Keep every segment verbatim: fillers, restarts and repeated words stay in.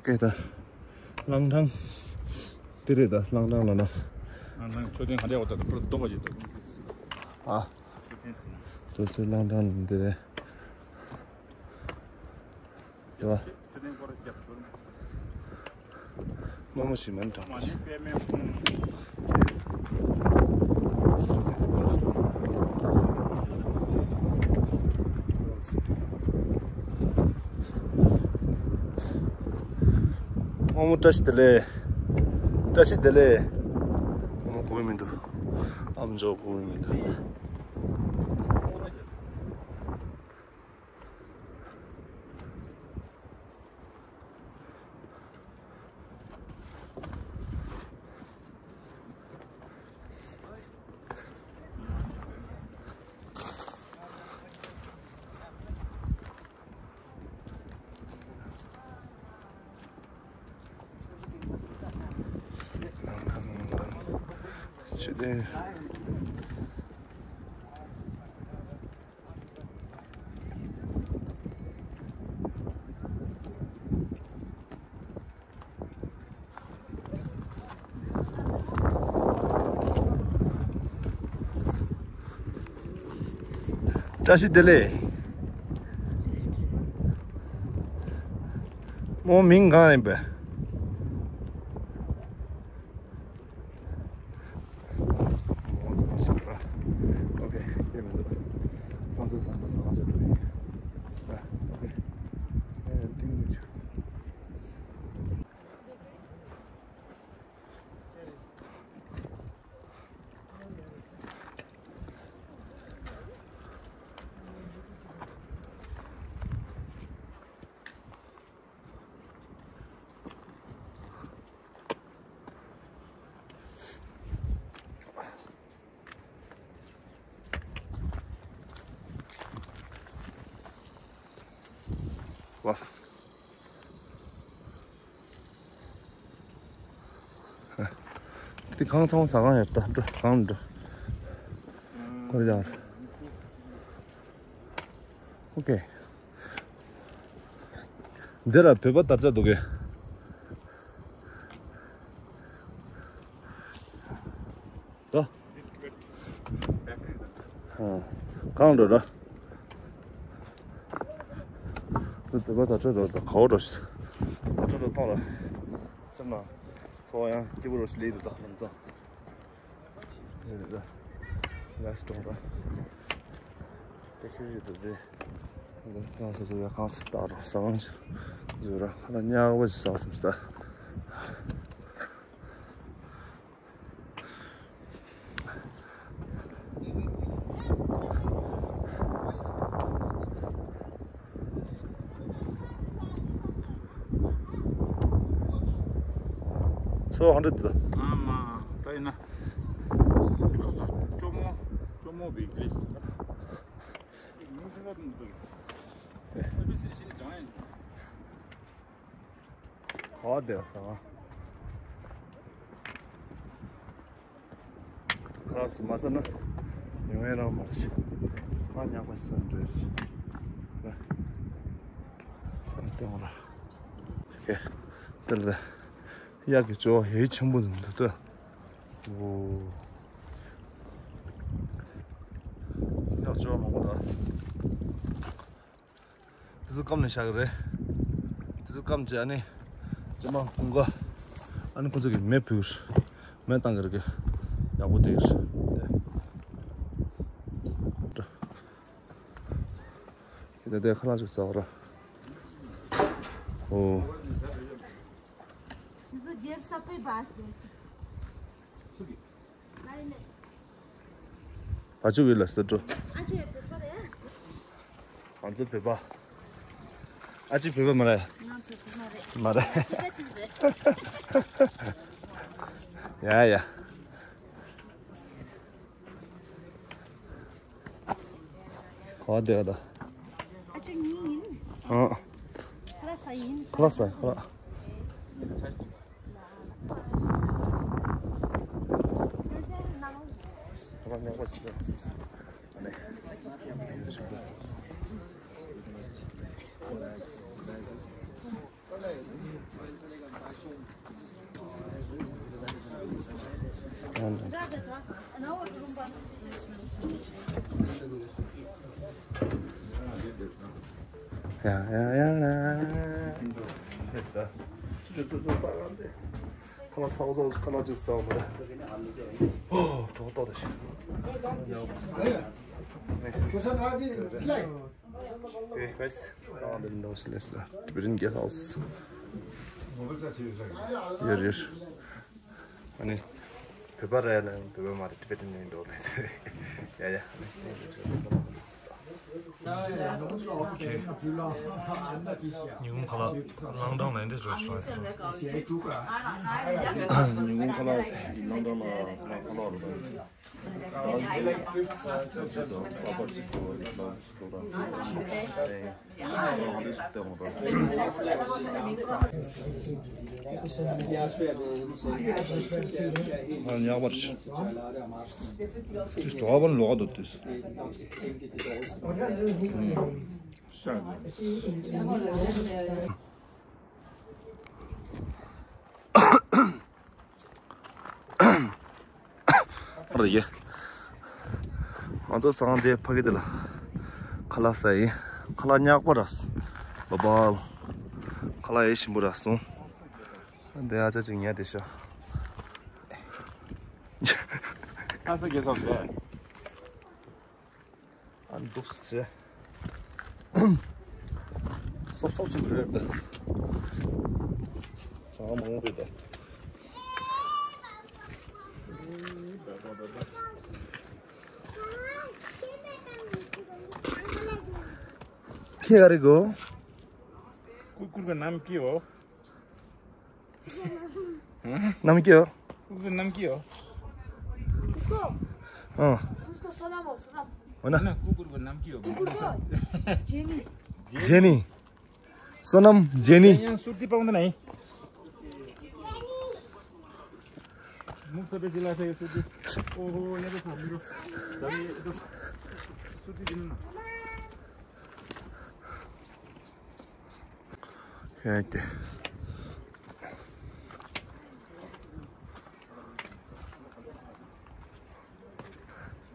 སྐད་ད། གླང་ཐང་། དེ་རེད་ད་གླང་ཐང་ལ་ན། གླང་ཐང་མཆོད་རྟེན་ག་འདྲ་བ་ད་ད་པུར་རྡོ་བ་ཞིག་ད། ཨ། མཆོད་རྟེན་ཟེར་ན། དེ་ཚོ་གླང་ཐང་ལ་འདི་རེད། ཡ། དེ་ནས་སྐོར་རྒྱབ་ཞོར། རྨོ་མོ་ཞིག་མིན་དྲང་མ་ནི་པད་མའི་ཁོང་། རྨོ་མོ་བཀྲ་ཤིས་བདེ་ལེགས། བཀྲ་ཤིས་བདེ་ལེགས། རྨོ་མོ་གོ་གི་མི་འདུག་ཨ་མ་ཇོ་གོ་གི་མི་འདུག་ཆུ་ལྡན། བཀྲ་ཤིས་བདེ་ལེགས། མོ་མིང་གང་ཡིན་པས། ཨོ་ཁེ། ཁྱེད་མི་འདུག་ཁོང་ཚོ་དང་པོ་ཟ་ཁང་ཚོ་འགྲོ་ཡིན། ཨོ་ཁེ། ཨེ་ཏིང་མི་ཆུ། ཝ། དེ་གང་ཚང་ཟ་ཁང་ཡོད་ད་འགྲོ་གང་འགྲོ། ཁོ་རེ་ཡང་། ཨོ་ཁེ། འདི་ལ་བོད་པ་དར་ཆ་འདུག་གས། ད། ཧ། གང་འགྲོ་ར། འདི་བོད་པ་དར་ཆ་འགྲོ་ད་གའོ་འགྲོ་ཞིག་དར་ཆ་འགྲོ་གཏོང་ལ། སེམས་ལ། འཚོ་བ་ཡང་སྐྱིད་པོ་རོ་ཞིག་ལས་འདུག་ད་ལམ་སང་། ཡ་ཡ་ཡ་སྟོང་ར། དེ་ཁྱོད་ཡོད་དོ་དེ། ཡང་སོ་སོ་ཡ་གང་སུ་བཏགས་རོགས་ཟ་ཁང་ཅིག་བཟོས་ར་ཁ་ན་ཉག་པ་ཅིག་ཟ་སོང་ས། ཚོ་ཧང་འདྲ་འདུག་ཨ་མ་ད་ཡིན་ན། ཁ་ས་ཅོ་མོ་ཅོ་མོ་བི་གླེས། ག་བ་བསྡད་པ་ཟ་ཁང་། ཁ་སུ་མ་ཟ་ན་ཡོང་ཡ་རང་མ་རེད། ཁ་ཉག་པ་ཞིག་ཟ་འདྲ་རེད། ལྟོས་ར། ཧེ། དེར་ད། གཡག་གི་ཅོ་ཧེ་ཆེན་པོ་འདུག་ལྟོས། ཨོ། གཡག་ཅོ་མང་པོ་འདུག་དེ་ཚོ་སྐམ་ནས་བཞག་གི་རེད། དེ་ཚོ་སྐམ་བྱས་ཨ་ནི། ཅི་མ་ཀུན་དགའ། ཨ་ནི་ཁོ་ཚོ་གི་མེ་ཕུལ། མེ་བཏང་གི་རེད་གི། ཡག་པོ་དེ་གི་རེད། དེ་དེ་ཁ་ལག་ཅིག་ཟ་བ་ར། ཨོ། དེ་ཚོ་སྒེར་ས་པའི་བ་སི་དེ་ཚོ། བ་ཕྱུགས་ཡོད་ལ་སི་ཏྲོ། ང་ཚོ་བོད་པ། ཨ་ཅེ་བོད་པ་མ་རེད། ང་བོད་པ་མ་རེད། མ་རེད། ང་ཅི་ག་ཅིག་རེད། ཡ་ཡ། ག་བ་བསྡད་ད། ཨ་ཅེ་གཉིས་ཡིན། ཨ། ཁ་ལག་ཟ་ཡིན། ཁ་ལག་ཟ་ཁ་ལག་ཁ་ལག་ཉོ་ག་ཅིག་ཨ་ནི། ཡ་ཡ་ཡ་ཡ། ཁ་ལག་ཚ་བོ་ཚ་བོ་ཁ་ལག་ཅིག་ཟ་བ་མ་རེད། ཨོ་གྲོགས་ཏོག་ཏོ་ཞིག Hey guys, so I'm in Los Angeles, Tibetan guest house. ཡོད་ཡོད། ཨ་ནི། བོད་པ་རེད་ལ་བོད་པ་མ་རེད། Tibetan ཡིན་འགྲོ་རེད། ཡ་ཡ། ཉིན་གུང་ཁ་ལག་གླང་ཐང་ལ་འདི་བཟོ་ཞིག་ཉིན་གུང་ཁ་ལག་གླང་ཐང་ལ་ཁ་ལག་རེད། ཉག་པར་ཅི་གྲོགས་པོ་ལོག་འདུག་དུས། རེད། ང་ཚོ་སང་དེ་ཕ་གི་དེ་ལ་ཁ་ལག་ཟ་ཡིན། ཁ་ལག་ཉག་པ་ར། བ་བ། ཁ་ལག་ཡེ་ཞིམ་པོ་ར་སོང་། དེ་ཨ་ཅག་ཅིག་ཉལ་བསྡད་ཤག་ཁ་ས་གེ་སོང་རེད། ཨ་འདུག་སེ། སོབ་སོབ་ཞིག་རེད་པས། ཟ་མང་པོ་རེད་པས། ཁྱེད་ག་རེ་གོ། ཀུར་ཀུར་གི་ནམ་སྐྱིད་འོ། ནམ་སྐྱིད་འོ། ཀུར་ཀུར་ནམ་སྐྱིད་འོ། उसको। ཨ། उसको सोनम हो, सोनम। हो ना। ना, कुकुरको नाम के हो? कुकुरको। जेनी। जेनी। सोनम जेनी। यहाँ सुर्ती पाउँदैन है। मुख सबै चिलाएको छ यो सुर्ती। ओहो, यहाँ त छ मेरो। दामी, यो त सुर्ती दिनु न।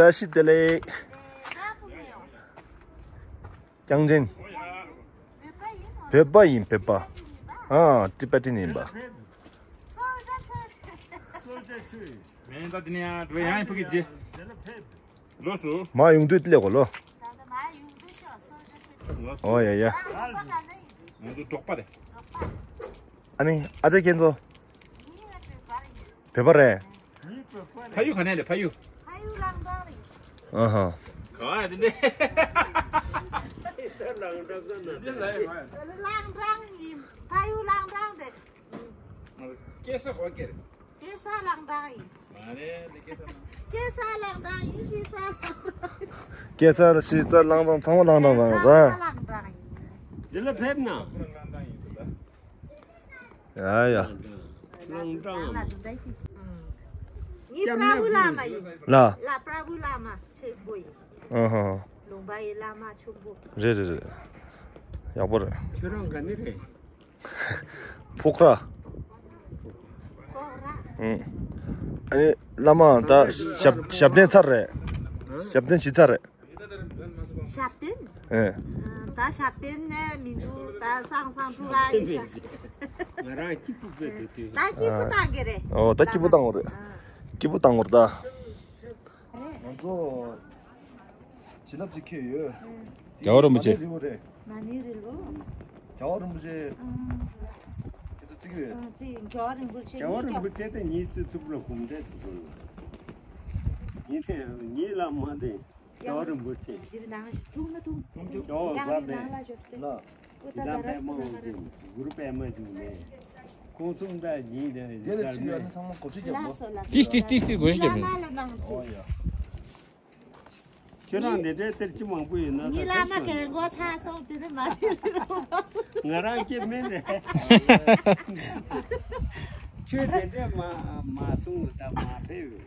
བཀྲ་ཤིས་བདེ་ལེགས། ཀྱང་ཅན། བོད་པ་ཡིན་བོད་པ། ཨ་ཏི་པ་ཏི་ཡིན་པ། མེད་ད་དེ་ནས་འགྲོ་ཡང་ཕ་གི་རྗེ། ལོ་སུ། མ་ཡོང་དུས་སླེབས་གོ་ལོ། ཨོ་ཡ་ཡ། ང་ཚོ་འབྲོག་པ་རེད། ཨ་ནི་ཨ་ཅག་ཁྱེད་ཚོ། བོད་པ་རེད། ཕ་ཡུལ་ག་ནས་རེད་ཕ་ཡུལ། ཨ་ཧ། ག་བ་དེ་འདྲས། ལང་ཀྲང་ཡིན། ཕ་ཡུལ་ལང་ཀྲང་རེད། སྐྱེས་ས་ཧོར་གྱི་རེད། སྐྱེས་ས་ལང་ཀྲང་ཡིན། མ་རེད་འདི་སྐྱེས་ས་ན། སྐྱེས་ས་ལང་ཀྲང་ཡིན། ཤི་ས་ལང་ཀྲང་། སྐྱེས་ས་ཤི་ས་ལང་ཀྲང་ཚང་མ་ལང་ཀྲང་རང་རེད། ལང་ཀྲང་ཡིན། འདི་ལ་ཕེབས་ན། ཡ་ཡ། ལང་ཀྲང་། ངའི་པྲ་བུ་བླ་མ་ཡིན། ལ། ལ་པྲ་བུ་བླ་མ་ཆེན་པོ་ཡིན། ཨ་ཧ། ལུང་པ་ཡི་བླ་མ་ཆེན་པོ། རེད་རེད་རེད། ཡག་པོ་རེད། ཁྱོད་རང་ག་ནས་རེད། ཕོ་ཁ། ཨང་། ཨ་ནི་བླ་མ་ད་ཞབས་ཞབས་བརྟན་ཚར་རེད། ཞབས་བརྟན་བྱས་ཚར་རེད། ཞབས་བརྟན། ཨེ། ད་ཞབས་བརྟན་ནས་མི་འདུག་ད་སང་སང་ཕྲུ་གུ་ཡིན་ཤག་ང་རང་སྐྱིད་པོ་བཟོས་འདུག་དུས། ད་སྐྱིད་པོ་བཏང་གི་རེད། ཨོ་ད་སྐྱིད་པོ་བཏང་བ་རེད། སྐྱིད་པོ་བཏང་བ་རེད་ད། ང་ཚོ་བྱིན་རླབས་ཅིག་ཁེལ་ཡོད། རྒྱལ་བ་རིན་པོ་ཆེ། རི་བོ་རེད། མ་ཎི་རི་བོ། རྒྱལ་བ་རིན་པོ་ཆེ། ཨང་། ཁྱེད་ཚོ་བརྩི་གི་ཡོད། ཨང་བརྩི་ཡིན། རྒྱལ་བ་རིན་པོ་ཆེ། རྒྱལ་བ་རིན་པོ་ཆེ་དེ་ཉིད་བརྩི་ཐུབ་ལ་གུང་ཐེག་ཐུབ་ལ། ཉིད་དེ་ཉིད་ལ་མ་དེ་རྒྱལ་བ་རིན་པོ་ཆེ། འདིར་ནང་ཐུག་ན་ཐུག་རྒྱལ་བ་ཡང་ཟབ་ནང་ལ་ཞོག་སྟེ། ལ། འདི་ད་ད་ར་སི་པད་མ་ནང་ལ། གུ་རུ་པད་མ་འབྱུང་གནས། ཁོང་གསུམ་ད་ཉིད་དེ་དེ་ལ་བརྩི་གི་ཡོད་ན་ཚང་མ་གོ་ཆོད་རྒྱབ་ལ་དགོས། སོ་ལ། ཏིས་ཏིས་ཏིས་ཏིས་གོ་ཤེས་རྒྱབ་ལ་ནི། མ་ལ་ནང་ཞོག་ཨོ་ཡ། ཁྱོད་རང་འདི་འདྲའི་གཏེར་ཁ་མང་པོ་ཡོད་ན་ད་ཉི་ལ་མ་གཏེར་ཁ་གན་གོ་ཆགས་སོང་། དེ་ནི་མ་རེད། ང་རང་སྐྱེ་མེད་རེད། ཁྱོད་དེ་འདྲས་མ་མ་གསུངས་ད་མ་ཕེབས།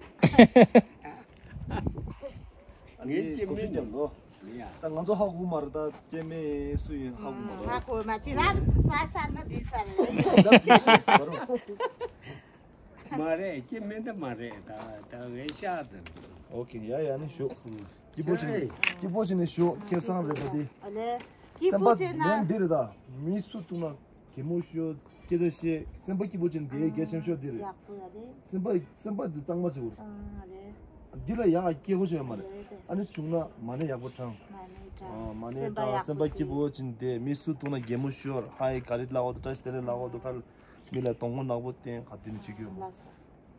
ངའི་སྐྱེ་མེད་ཀྱང་ལོ། ད་ང་ཚོ་ཧ་གོ་མ་རེད། ད་སྐྱེ་དམན་སུ་ཡིན་ཧ་གོ་མ་རེད། ཧ་གོ་མ་ཅི་རབ་ས་ས་ན་འདི་ས་རེད། མ་རེད། སྐྱེ་དམན་ད་མ་རེད། ད་ད་ངས་ཤག་ད། ཨོ་ཁེ། ཡ་ཡ་ནི་ཞུ། སྐྱིད་པོ་བྱས་ནས་སྐྱིད་པོ་བྱས་ནས་ཞུ། ཁྱེད་ཚང་རེད་པ་དེ། ཨ་ལེ། སྐྱིད་པོ་བྱས་ན། སེམས་པ་ལན་འདི་རེད། ད་མི་སུ་བཏུང་ན་གད་མོ་ཤོར། སྐད་ཆ་བཤད། སེམས་པ་སྐྱིད་པོ་བྱས་ནས་དེ་གལ་ཆེན་ཤོས་འདི་རེད། ཡག་པོ་ཡ་རེད། སེམས་པ་སེམས་པ་འདི་གཙང་མ་བྱེད་དགོས། ཨ་རེད། འདི་ལ་ཡང་སྐྱེ་སྒོ་ཤོད་ཡ་མ་རེད། རེད་རེད། ཨ་ནི་བྱུང་ན་མ་ཎི་ཡག་པོ་བགྲང་། མ་ཎི་བགྲང་། ཨ་མ་ཎི་སེམས་པ་བགྲང་། ཡག་སེམས་པ་པོ་སྐྱིད་བྱེད། པོ་བྱས་ནས་དེ་མི་སུ་བཏུང་ན་གད་མོ་ཤོར། ཧའི་ག་རེ་ལབ་དགོས་འདུག་བཀྲ་ཤིས་བདེ་ལེགས་ལབ་དགོས་འདུག་ག་རེ། མི་ལ་དོགས་པ་ནག་པོ་བསྟན། ག་དུས་ནས་བྱེད་རྒྱུ་ཡོད་མ་རེད། ལགས་སོ།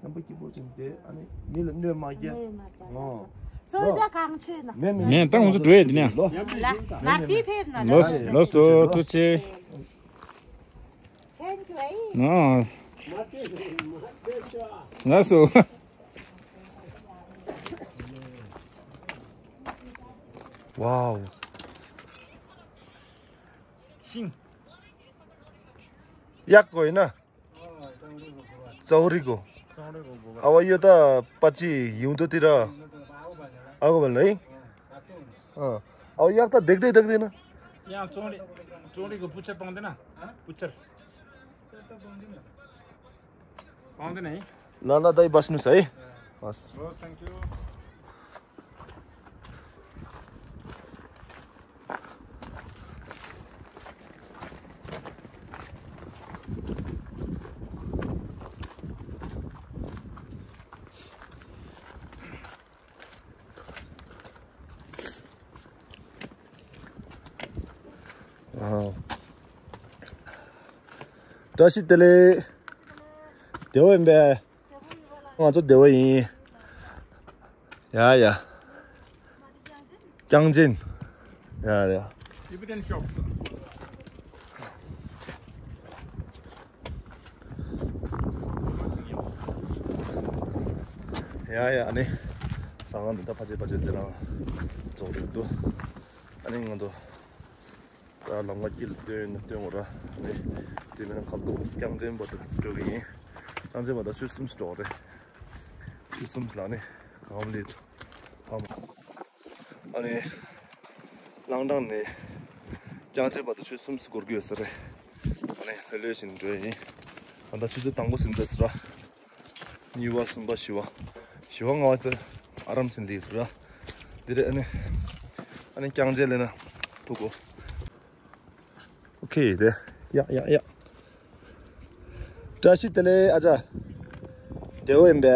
སེམས་པ་སྐྱིད་པོ་བྱས་ཏེ་ཨ་ནི་མི་ལ་གནོད་མ་སྐྱེལ། གནོད་མ་སྐྱེལ། ཨོ། ལགས་སོ། སོ་ལོ། ཇ་གང་ཆེ་ན། མེད་མེད། མེད། ད་ང་ཚོ་འགྲོ་ཡས་འདི་ནས། ལོ། ལ་ལ་ཏི་ཕེབས་ན་ལོ། ལོ་སོ་ཐུགས་རྗེ་ཆེ། Thank you, eh? ཨ། ལགས་སོ། ཝའོ། ཤིང་། ཡག་གོ་ཡིན་ན། ཙའུ་རི་གོ། ཨ་བ་ཡོད་ད་པ་ཅི་ཡིན་དུ་ཏི་ར། ཨ་གོ་བ་ལ་ཡིན། ཨ། ཨ་བ་ཡག་ད་དེག་དེ་དེག་དེ་ན། ཡང་ཙོང་རི། ཙོང་རི་གི་པུ་ཆར་བཏང་དེ་ན། པུ་ཆར། བཏང་དེ་ན་ཡིན། ལ་ལ་ད་ཡི་བ་སི་ནུ་ས་ཡི། བ་སི། Thank you. ཨ། བཀྲ་ཤིས་བདེ་ལེགས། བདེ་བོ་ཡིན་པས། ང་ཚོ་བདེ་བོ་ཡིན། ཡ་ཡ། རྐྱང་ཅན། ཡ་ཡ། Tibetan shops. ཡ་ཡ། ཨ་ནི་ཟ་ཁང་འདི་ད་ཕ་ཆེ་ཕ་ཆེ་འདི་རང་རྫོགས་རེད་འདུག་ཨ་ནི་ང་ཚོ་ད་ལམ་ཁ་དཀྱིལ་སྟོན་སྟོན་དགོས་ར། ཨ་ནི་དེ་མིན་ན་ཁ་ཐུག་རྐྱང་ཅན་བར་དུ་འགྲོ་གི་ཡིན། རྐྱང་ཅན་བར་དུ་ཆུ་ཚོད་གསུམ་ཙམ་འགྲོ་གི་རེད། ཆུ་ཚོད་གསུམ་ཙམ་ལ་ནི་གང་ལས་ཕ་མ། ཨ་ནི་ལང་ཀྲང་ནས་རྐྱང་ཅན་བར་དུ་ཆུ་ཚོད་གསུམ་ཙམ་འགོར་གྱི་ཡོད་ས་རེད། ཨ་ནི་ལྷོད་ལྷོད་བཞིན་འགྲོ་ཡིན། ད་ལྟ་ཆུ་ཚོད་དང་པོ་ཟིན་འདུག་ཟེར་ར། གཉིས་པ་གསུམ་པ་བཞི་པ། བཞི་པ་ལྔ་པ་ཟེར་ཨ་རམ་ཆེན་ལི་ར། འདི་རེད། ཨ་ནི་ཨ་ནི་རྐྱང་ཅན་ལས་ན་ཐུག་གོ། ཨོ་ཁེ་དེ། ཡ་ཡ་ཡ། བཀྲ་ཤིས་བདེ་ལེགས་ཨ་ཅག་བདེ་བོ་ཡིན་པས།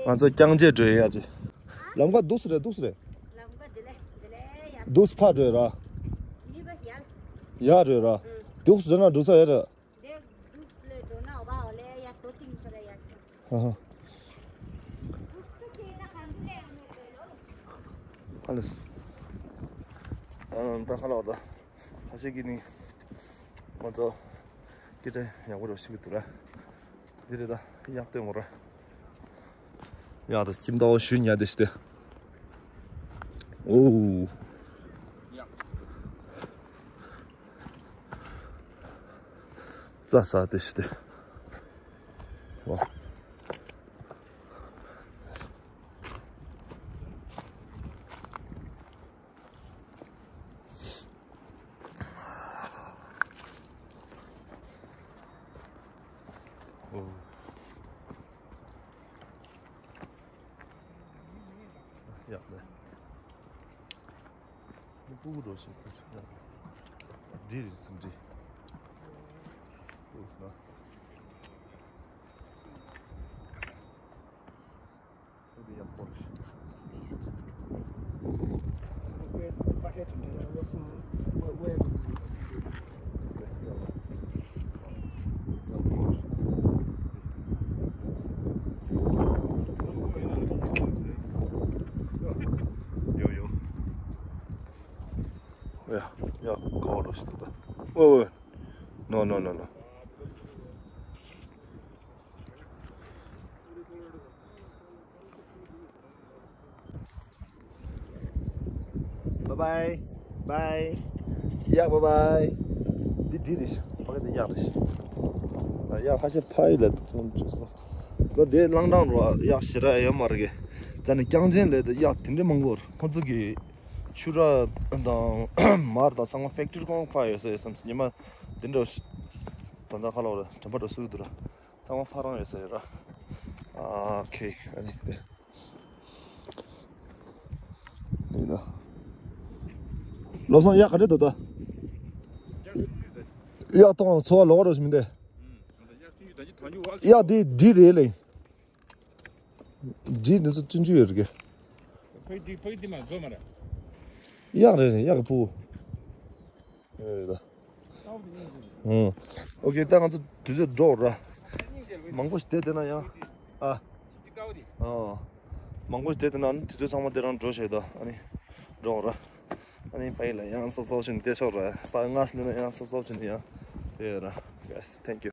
ང་ཚོ་རྐྱང་རྗེས་འགྲོ་ཡ་ཅི། ལམ་ཁ་འདུག་སེ་རེད། འདུག་སེ་རེད། འདུག་སེ་ཕར་འགྲོ་ཡ་ར། ཡ་འགྲོ་ཡ་ར། འདུག་སེ་འགྲོ་ན་འགྲོ་ས་ཡ་ར། ཧ་ཧ། ཨ་ལས། ཨ་ད་ཁ་ལག་ད། ཁ་ཤས་ཀྱིས་ནི། ང་ཚོ། སྐད་ཆ་ཡག་པོ་རེ་བཤད་ཀྱི་འདུག་ར། འདི་རེད་ད་ཡག་སྟོན་དགོས་ར། ཡག་ད་ཁྱིམ་ད་འོ་ཞུ་ཉལ་དེ་ཞི་དེ། ཨོ། རྩྭ་ཟ་དེ་ཞི་དེ། ཝ། ཨོ། ཡག་ལེ། ནི་སྤུ་གུ་འགྲོ་ཞིག་ཁུར་ཡག་ལེ། འདྲི་རེད་སུམ་འདྲི། ཨོ་ན། ཡོ་ཡོ། ཡ་ཡ་ཁོ་རོ་ཞིག་ད། ཨོ་ཨོ། ནོ་ནོ་ནོ་ནོ། Bye bye. Bye. ཡ་bye bye. འདི་འདི་རེད། ཕ་གི་འདི་ཡག་རེད། ཡ་ཁ་ཤས་ཕ་ཡི་ལ་ཐོན་བཅུག་སོང་། ད་དེ་ལང་ཀྲང་རོ་ཡག་ཞེ་དྲག་ཡོད་མ་རེད་གི། རྩ་ནས་རྐྱང་ཅན་ལས་དེ་ཡག་དེ་འདྲ་མང་པོ་རེད། ཁོ་ཚོ་གི་ཕྱུ་ར་དང་མར་དང་ཚང་མ་ཕེག་ཊི་རི་ཁོང་ཕར་ཡོད་ས་ཡོད་བསམ། ཉི་མ་དེ་འདྲ་ཞིག་ད་ལྟ་ཁ་ལོ་རེད། དྲན་པ་འགྲོ་སྲིད་འདུག་ར། ཚང་མ་ཕར་རང་ཡོད་ས་ཡོད་ར། ཨ་ཁེ། ཨ་ནི་དེ་ཡིན་ད། བློ་བཟང་གཡག་ག་འདྲ་འདུག་ད། གཡག་མཐོང་ཚོར་བ་ལོག་རོགས་ཞིག་མི་འདུག་གཡག་དེ་འབྲི་རེད་ལེ། འབྲི་འདི་ཚོ་བཙུན་ཆུ་ཡོད་རེད་གི། ཕ་གི་འདི་ཕ་གི་འདི་མ་བཟོ་མ་རེད། གཡག་རེད་རེད། གཡག་གི་ཕྲུ་གུ་རེད་ད། ཨོ་ཁེ། ད་ང་ཚོ་དུས་ཚོད་འགྲོ་ར། མང་པོ་ཞིག་བསྡད་བསྡད་ན་ཡང་། ཨ། ཨ། མང་པོ་ཞིག་བསྡད་བསྡད་ན་ནི་དུས་ཚོད་ཚང་མ་དེ་རང་འགྲོ་བྱས་ད། ཨ་ནི་འགྲོ་ར། ཨ་ནི་ཕ་གི་ལ་ཡང་སོབ་སོབ་བྱས་ནས་བསྡད་ཆོག་ར། ཕ་གི་ང་སླེབས་ན་ཡང་སོབ་སོབ་བྱས་ནས་ཡང་བསྡད་ར། Guys, thank you.